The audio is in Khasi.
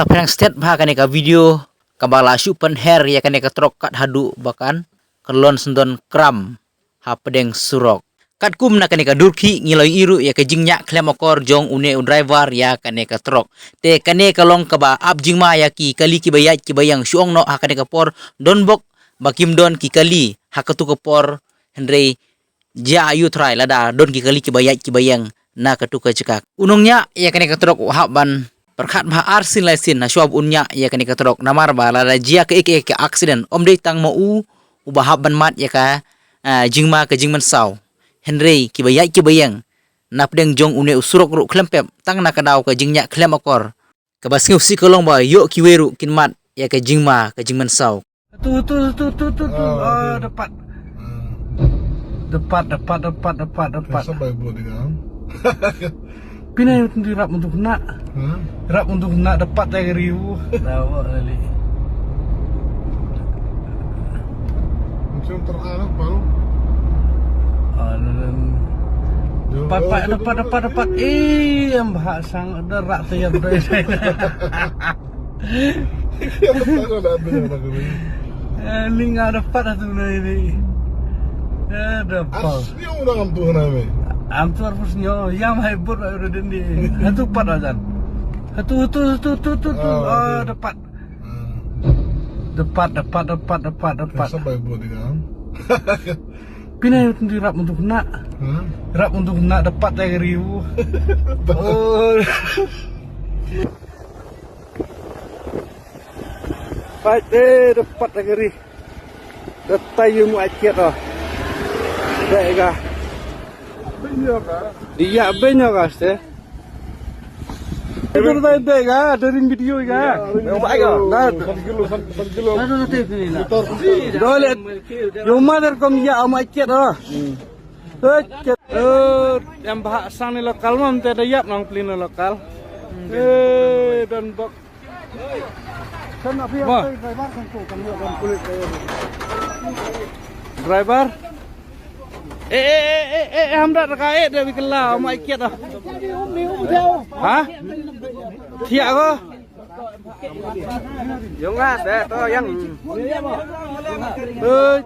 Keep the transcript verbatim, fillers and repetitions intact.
Ka pyrshang stet bha kane ka video kaba la shu pynher ïa kane ka trok kat haduh ba kan kyllon syndon kram ha pdeng surok. Katkum na kane ka dur khih ngi la ïohi ruh ïa ka jingñiah khlem akor jong une u driver ïa kane ka trok. Te kane ka long kaba ap jingma ïa ki kali kiba ïaid kiba ïeng, shu ong noh ha kane ka por don bok ba kim don ki kali ha katu ka por, hynrei jia aiu trai lada don ki kali kiba ïaid kiba ïeng na katu ka jaka. U nongñiah ïa kane ka trok u hap ban pyrkhat bha ar sien lai sien hashwa ba un ñiah ïa kane ka trok, namar ba lada jia kaei kaei ka accident ym dei tang ma u uba hap ban mad ïa ka, ah, jingma ka jingmynsaw, hynrei kiba ïaid kiba ïeng na pdeng jong une u surok ruh khlem pep, tang na ka daw ka jingñiah khlem akor. Kaba sngewsih ka long ba ïoh kiwei ruh kin mad ïa ka jingma ka jingmynsaw. Tu, tu, tu, tu, tu, tu. Ah, ah, okay. Dapat. Hmm. Dapat, dapat, dapat, dapat, dapat. Sa bai buat dengan. Pina ïa tu rap untuk nak. Hmm? Rap untuk nak dapat dari ribu. Tahu kali. Macam terarah baru. Ah, lalu. Dapat, dapat, dapat, dapat. Eh, yang bahas sang ada rak tiap dari saya. Eh, ni nga dapat atu na ini. Eh, dapat. Asli orang tu na me. Am tu harus nyo, yang hai bot ba udah dindi. Atu pat ajan. Atu, atu, atu, atu, atu. Ah, ah, okay. Dapat. Hmm. Dapat, dapat, dapat, dapat, dapat. Sa bai bot dengan. Pina ïa tu rap untuk nak. Hmm? Rap untuk nak dapat dari ribu. Oh. Pait, eh, dapat lagi ri. Datai ïa mu akiat oh. Dek ga. Dia benya ga ste. Itu dai dek ga, dari video ga. Yang baik ga. Dah. Satu kilo, satu, satu kilo. Dole. Yo mother kom ya ama akiat oh. Hei, ket. Eh, em bahak sang ni lokal mam te da ïap nang plin ni lokal. Eh, don bok. Mo. Driver. Eh, eh, eh, eh, eh, eh, hamdat ka eh, da bikla, mai kiat ah. Ha? Thiak ko. Yung nga, da to yang. Eh.